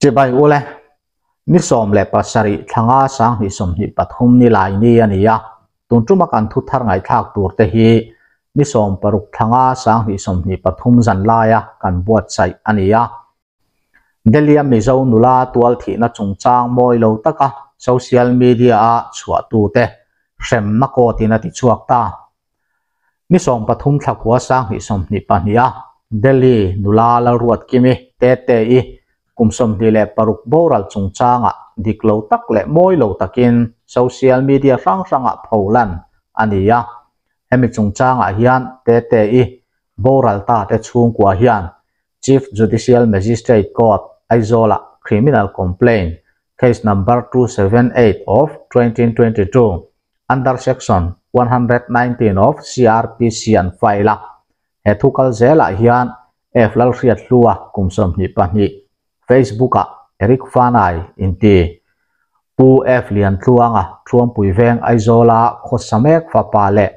Chibai ule, ni 17 thlanga 2023 ni lai ni a ni a, tun tuma kan thu thar ngaihthlak tur te hi ni 16 thlanga 2023 zan laia kan buatsaih a ni a. Delhi-a Mizo nula tual thihna chungchang mawi lo taka social media-a chhuahtute hremna kawtin a ti chhuak ta. Ni 13 thla khua 2022-a Delhi nula Lalruatkimi Tete-i kum 26 boral chungchangah dik lo tak leh mawi lo takin social media hrang hrangah pholan a ni a. Hemi chungchangah hian Tete-i boral ta te chhungkua hian Chief Judicial Magistrate Court, Aizawl-ah Criminal Complaint Case Number 278 of 2022 under Section 119 of CrPC an file a. He thu kal zelah hian F Lalhriathlua kum 22 Facebook-ah Eric Fanai inti Pu F Liantluanga Thuampui Veng Aizawla khawsa mek fapa leh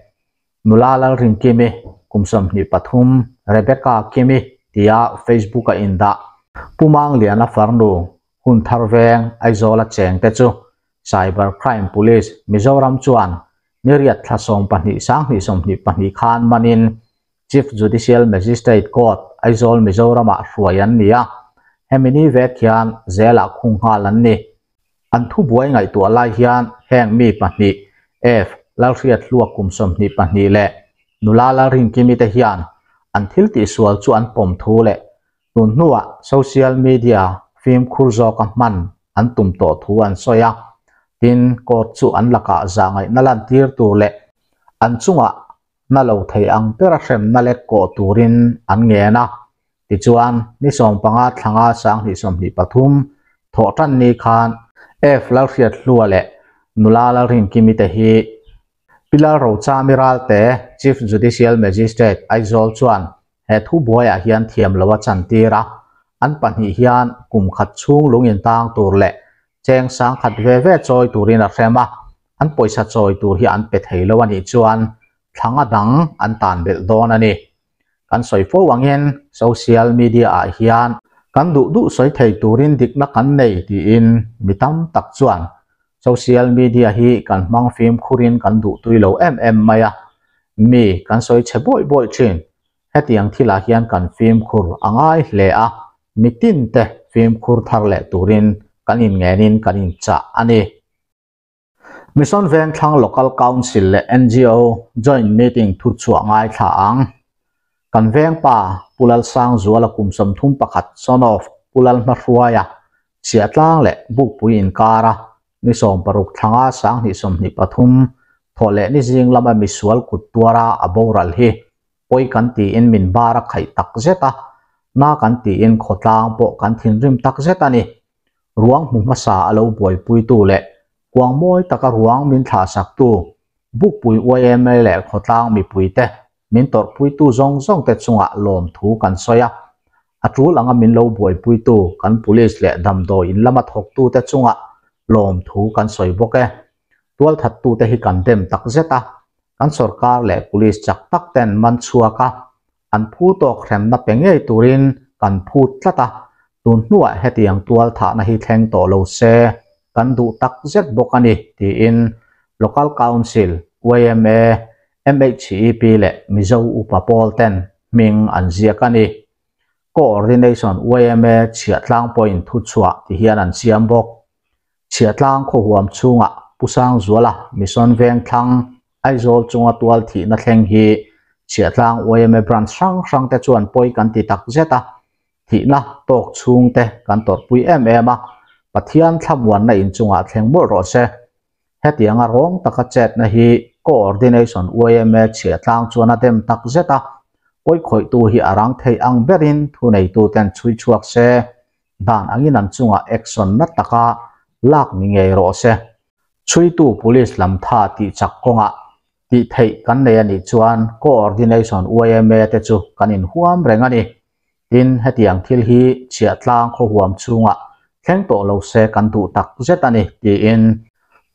nula Lalrinkimi kum 23 Rebecca Kimi tia Facebook-a indah Pu Mangliana farnu Hunthar Veng Aizawla chengte chu Cyber Crime Police Mizoram chuan ni riat thla 12 2022 khan manin Chief Judicial Magistrate Court Aizawl Mizoramah hruai an ni a. Hemi ni vek hian zelah khung nghal an ni. An thu buai ngaihtuah lai hian heng mi pahnih F Lalhriathlua kum 22 leh nula Lalrinkimi te hian an thil tihsual chu an pawm thu leh tun hnuah social media fimkhur zawka hman an tum tawh thu an sawi a. Tin, court chu an lakah zah ngaihna lan tir tur leh an chungah na lo thei ang bera hremna lek kawh turin an ngen a. Tichuan, ni 15 thlanga 2023 thawh tan ni khan F Lalhriathlua leh nula Lalrinkimi te hi Pilar Rochami Ralte Chief Judicial Magistrate Aizawl chuan he thu buaiah hian thiam lo a chan tir a. An pahnih hian kum khat chhung lungin tang tur leh cheng sang khat ve ve chawi turin a hrem a. An pawisa chawi tur hi an pe thei lo a nih chuan thlanga dang an tan belh dawn a ni. Kan sawi fo angin social media ah hian kan duh duh sawi thei turin dikna kan nei tiin mi tam tak chuan social media hi kan hmang fimkhurin kan duh tui lo em em mai a. Mi kan sawi chhe bawi bawi thin. Hetiang thilah hian kan fimkhur a ngai hle a. Mi tin te fimkhur thar leh turin kan inngenin kan inchah a ni. Mission Vengthlang Local Council leh NGO Joint Meeting thu chhuah ngaithla ang. Kan vengpa Pu Lalsangzuala kum 31 son of Pu Lalhmahruaia Chhiahtlang leh Bukpui inkara ni 16 thlanga 2023 thawh leh ni zing lama misual kut tuara a boral hi pawi kan tiin min bar a khaih tak zet a, na kan tiin khawtlang pawh kan thinrim tak zet a ni. Ruang hmu hmasa a lo buaipuitu leh kuang mawi taka ruang min thlahsaktu Bukpui YMA leh khawtlang mipuite min tawrhpuitu zawng zawng te chungah lawm thu kan sawi a. A tul anga min lo buaipuitu kan police leh damdawi in lama thawktu te chungah lawm thu kan sawi bawk e. Tual thattu te hi kan dem tak zet a. Kan sorkar leh police chak tak ten man chhuak a. An phu tawk hremna pe ngei turin kan phut tlat a. Tun hnuah hetiang tual thahna hi thleng tawh lo se kan duh tak zet bawk a ni tiin Local Council, YMA, MHEP leh Mizo Upa Pawl ten hming an ziak a ni. Coordination YMA Chhiahtlang pawhin thu chhuah ti hian an siam bawk. Chhiahtlang khawhuam chhungah Pu Sangzuala Mission Vengthlang Aizawl chunga tual thihna thleng hi Chhiahtlang YMA branch hrang hrang te chuan pawi kan ti tak zet a. Thihna tawk chhung te kan tawrhpui em em a. Pathian thlamuanna inchungah thleng mawlh rawh se. Hetianga rawng taka chetna hi Coordination YMA Chhiahtlang chuan a dem tak zet a. Pawi khawihtu hi a rang thei ang berin thuneitu ten chhui chhuak se. Dan angin an chungah action na taka lak ni ngei rawh se. Chhuitu police lam tha tih chak kawngah tih theih kan nei a nih chuan Coordination YMA te chu kan inhuam reng a ni. Tin, hetiang thil hi Chhiahtlang khawhuam chhungah thleng tawh lo se kan duh tak zet a ni tiin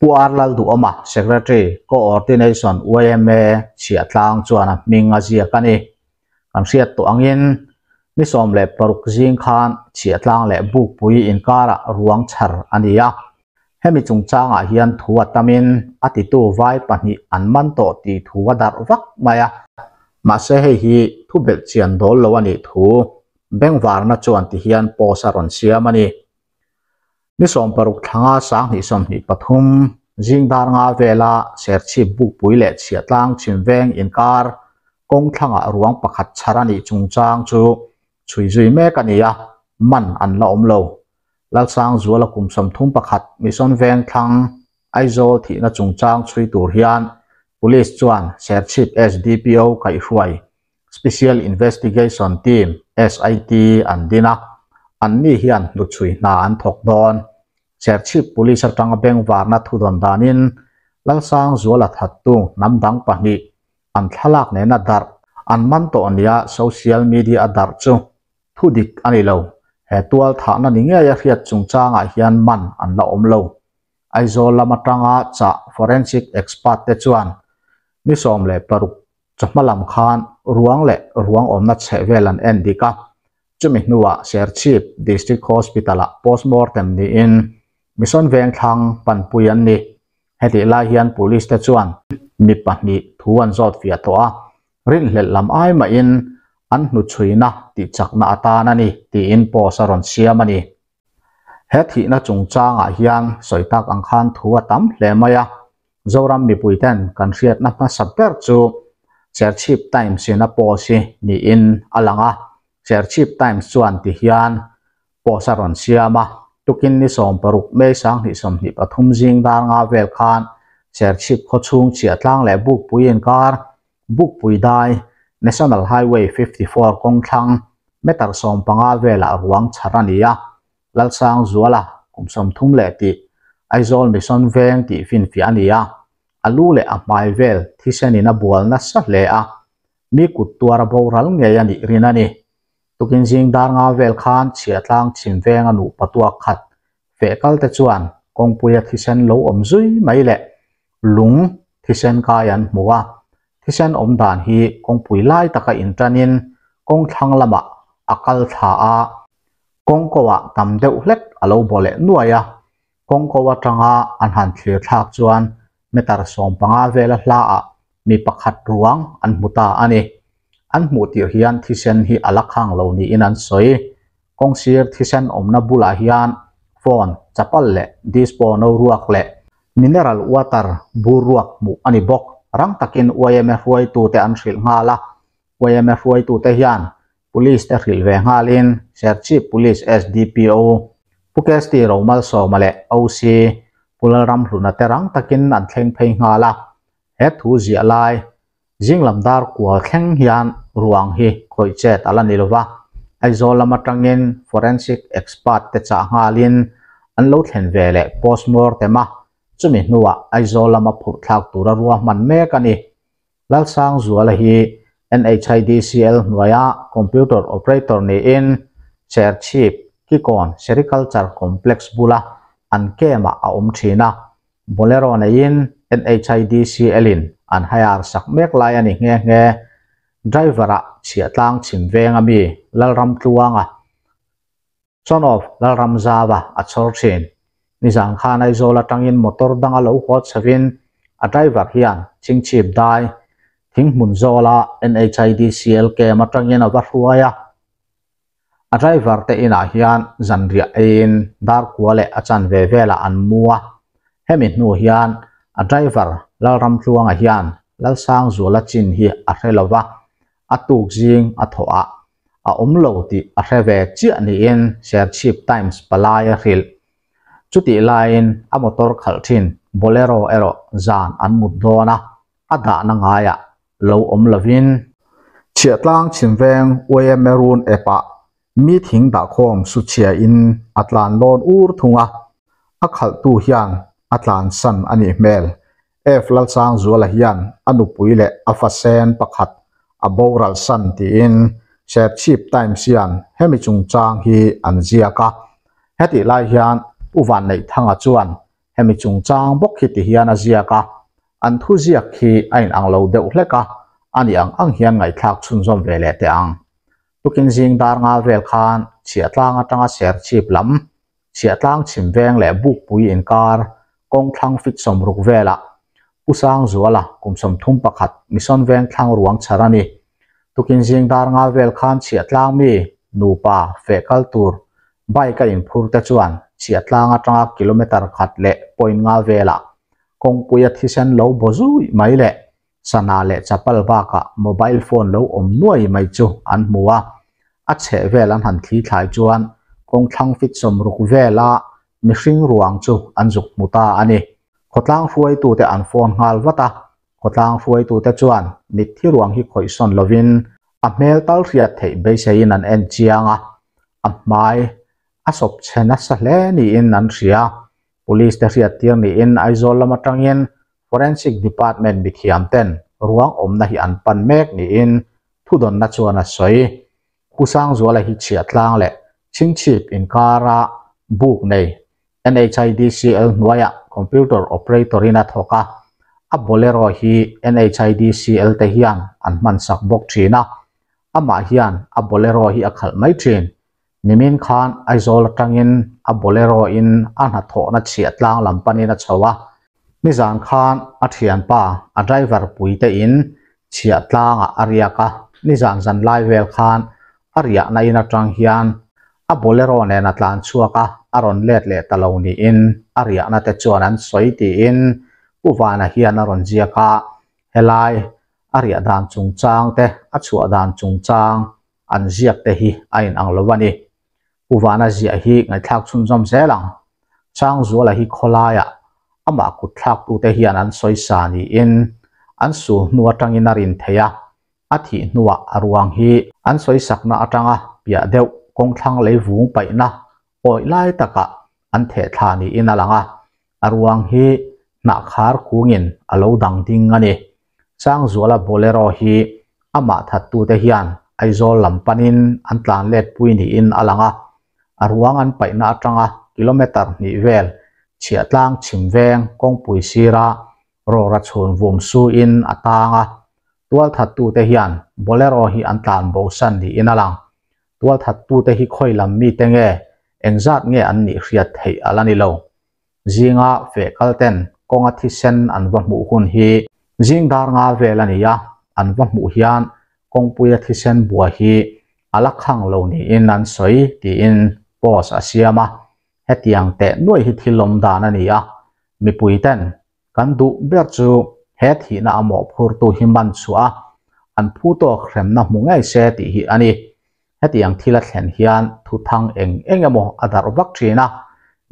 Pu R Lalduhawma, Secretary, Coordination YMA Chhiahtlang chuan a hming a ziak a ni. Kan hriat tawh angin Ni 16 zing khan Chhiahtlang leh Bukpui inkarah ruang chhar a ni a. Hemi chungchangah hian thu a tamin a titu vai pahnih an man tawh tih thu a darh vak mai a. Mahse hei hi thu belh chian dawl lo a nih thu bengvarna chuan ti hian post a rawn siam a ni. Ni 16 thlanga 2023 zing dar nga vela Serchhip Bukpui leh Chhiahtlang Chhimveng inkar kawng thlangah ruang pakhat chhar a nih chungchang chu chhui zui mek a ni a, man an la awm lo. Lalsangzuala kum 31 Mission Vengthlang, Aizawl thihna chungchang chhui tur hian Police chuan Serchhip SDPO kaihhruai Special Investigation Team, SIT, an din a, anni hian hnuchhui hna an thawk dawn. Serchhip Police atanga bengvarna thudawn danin Lalsangzuala thattu hnam dang pahnih an thlalak nena darh an man tawh nia social media a darh chu thu dik a ni lo. He tual thahna ni ngei a hriat chungchangah hian man an la awm lo. Aizawl lam atanga chah forensic expert te chuan ni 16 chawhma lam khan ruang leh ruang awmna chheh vel an en dik a. Chumi hnuah Serchhip District Hospital-ah postmortem niin Mission Vengthlang panpui an ni. Hetih lai hian police te chuan mi pahnih thu an zawt fiah tawh a, rinhlelh lam ai mahin an hnuchhuina tihchakna atan a ni tiin post a rawn siam a ni. He thihna chungchangah hian sawi tak ang khan thu a tam hle mai a, Zoram mipuiten kan hriatna hmasa ber chu Serchhip Times in a post hi niin a lang a, Serchhip Times chuan ti hian post a rawn siam a, tukin ni 16 May 2023 zing dar nga vel khan Serchhip khawchhung Chhiahtlang leh Bukpui inkar Bukpui dai National Highway 54 kawngthlang meter 15 velah ruang chhar a ni a, Lalsangzuala kum 30 leh tih Aizawl Mission Veng tih finfiah a ni a, a lu leh a hmai vel thisenin a bual nasa hle a, mi kut tuar a boral ngei a nih rin a ni. Tukin zing dar nga vel khan Chhiahtlang Chhimveng a nupa tuak khat feh kal te chuan kawngpuia thisen lo awm zui mai leh lung thisen kai an hmu a, thisen awm dan hi kawngpui lai taka intanin kawngthlang lamah a kal thla a, kawngkoah tam deuh hlek a lo baw leh nuai a, kawngko atanga an han thlir thlak chuan meter 15 vela hlaah mi pakhat ruang an hmu ta a ni. An hmuh tir hian thisen hi a la khang lo niin an sawi. Kawngsir thisen awmna bulah hian phone, chapal leh dispo no ruak leh mineral water bur ruak hmuh a ni bawk. Rang takin YMA hruaitute an hrilh nghal a, YMA hruaitute hian Police te hrilh ve nghalin Serchhip Police SDPO Pu Kesti Romalsawma leh OC Pu Lalramhluna te rang takin an thleng phei nghal a, he thu ziah lai zinglam dar kual thleng hian ruang hi khawih chet a la ni lova, Aizawl lam atangin forensic expert te chah nghalin an lo thlen ve leh postmortem a, chumi hnuah Aizawl lama phurh thlak tura ruahman mek a ni. Lalsangzuala hi NHIDCL hnuaia computer operator niin Serchhip Kikawn Sericulture Complex bula an camp-ah a awm thin a, Bolero neiin NHIDCL-in an hire sak mek lai a ni nghe nghe. Driver-ah Chhiahtlang Chhimveng a mi Lalramtluanga Son of Lalramzava a chhawr thin. Nizan khan Aizawl atangin motor danga lo haw chhovin a driver hian Chingchhip dai Thinghmun zawla NHIDCL camp atangin a va hruai a. A driver te inah hian zanriah eiin dar kua leh a chanve velah an mu a. Hemi hnu hian a driver Lalramtluanga hian Lalsangzuala chin hi a hre lova, a tuk zing a thawh a, a awm lo tih a hre ve chiah niin Serchhip Times palai a hrilh. Chutih laiin a motor khalh thin Bolero erawh zan an mut dawn a, a dahna ngaiah lo awm lovin. Chhiahtlang Chhimveng YMA Run app-ah mi thing dahkhawm su chhiain a tlan lawn ur thung a, a khalhtu hian a tlansan a nih hmel. F Lalsangzuala hian a nupui leh a fasen pakhat a boral san tiin Serchhip Times hian hemi chungchang hi an ziak a. Hetih lai hian Pu Vanneihthanga chuan hemi chungchang bawk hi ti hian a ziak a, an thu ziak hi a inang lo deuh hlek a, a ni ang ang hian ngaihthlak chhunzawm ve leh teh ang. Tukin zing dar nga vel khan Chhiahtlang atanga Serchhip lam, Chhiahtlang chhim veng leh Bukpui inkar kawng thlang fit 60 velah Pu Sangzuala kum 31 Mission veng thlang ruang chhar a ni. Tukin zing dar nga vel khan Chhiahtlang mi nupa feh kal tur bike a inphur te chuan Chhiahtlang atanga kilometre khat leh point nga velah kawngpuia thisen lo baw zui mai leh Sana leh chapal bakah mobile phone lo awm nuai mai chu an hmu a, a chheh vel an han thli thlai chuan kawngthlang fit 60 vela mihring ruang chu an zuk hmu ta a ni. Khawtlang hruaitute an phone nghal vat a, khawtlang hruaitute chuan mitthi ruang hi khawihsawn lovin a hmel tal hriat theih beiseiin an en chiang a, a hmai a sawp chhe nasa hle niin an hria. Police te hriattir niin Aizawl lam atangin Forensic Department mithiam ten ruang awmna hi an pan mek niin thudawnna chuan a sawi. Pu Sangzuala hi chhiahtlang leh Chhingchhip inkara buk nei NHIDCL hnuaiah computer operator in a thawk a, a Bolero hi NHIDCL te hian an hmansak bawk thin a, amah hian a Bolero hi a khalh mai thin. Nimin khan Aizawl atangin a Bolero in a hnathawhna chhiahtlang lam panin a chho a, nizan khan a thianpa a driver pui te in chhiahtlangah a riak a, nizan zan lai vel khan a riahna in atang hian a Bolero nen a tlan chhuak a, a rawn let leh ta lo niin a riahna te chuan an sawi tiin Pu Vana hian a rawn ziak a, helai a riah dan chungchang te a chhuah dan chungchang an ziak te hi a inang lo a ni. Pu Vana ziah hi ngaihthlak chhunzawm zel ang. Sangzuala hi khawlaiah amah kut thlaktute hian an sawi sa niin an sul hnu atangin a rin thei a, a thih hnuah a ruang hi an sawi sakna atanga piah deuh kawngthlang lei vung paihna awih lai takah an theh thla niin a lang a, a ruang hi hnah khar kungin a lo dang ding a ni. Sangzuala Bolero hi amah thattute hian Aizawl lam panin an tlan let pui niin a lang a, a ruang an paihna atanga kilometre hnih vel chhiahtlang chhim veng kawngpui sira rawra chhun vum suin a tang a, tualthattute hian Bolero hi an tlan bosan niin a lang. Tualthattute hi khawi lam mite nge, engzat nge an nih hriat theih a la ni lo. Zinga feh kal ten kawnga thisen an va hmuh hun hi zing dar nga vel a ni a, an va hmuh hian kawngpuia thisen bua hi a la khang lo niin an sawi tiin post a siam a. Hetiang teh nuai hi thil awm dan a ni a, mipui ten kan duh ber chu he thihna a mawhphurtu hi man chhuah a, an phu tawk hremna hmu ngei se tih hi a ni. Hetiang thil a thlen hian thuthang eng eng emaw a darh vak thin a,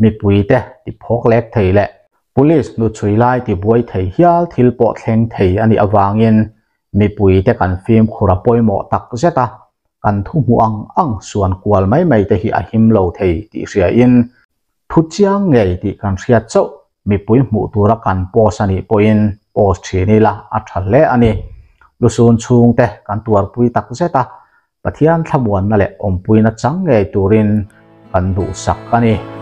mipuite ti phawk lek thei leh Police hnuchhui lai ti buai thei hial thil pawh thleng thei a nih avangin mipuite kan fimkhur a pawimawh tak zet a, kan thu hmuh ang ang suan kual mai mai te hi a him lo thei tih hriain thu chiang ngei tih kan hriat chauh mipui hmuh tura kan post a nih pawhin post thin ila a tha hle a ni. Lusun chhungte kan tuarpui tak zet a, Pathian thlamuanna leh awmpuina chang ngei turin kan duhsak a ni.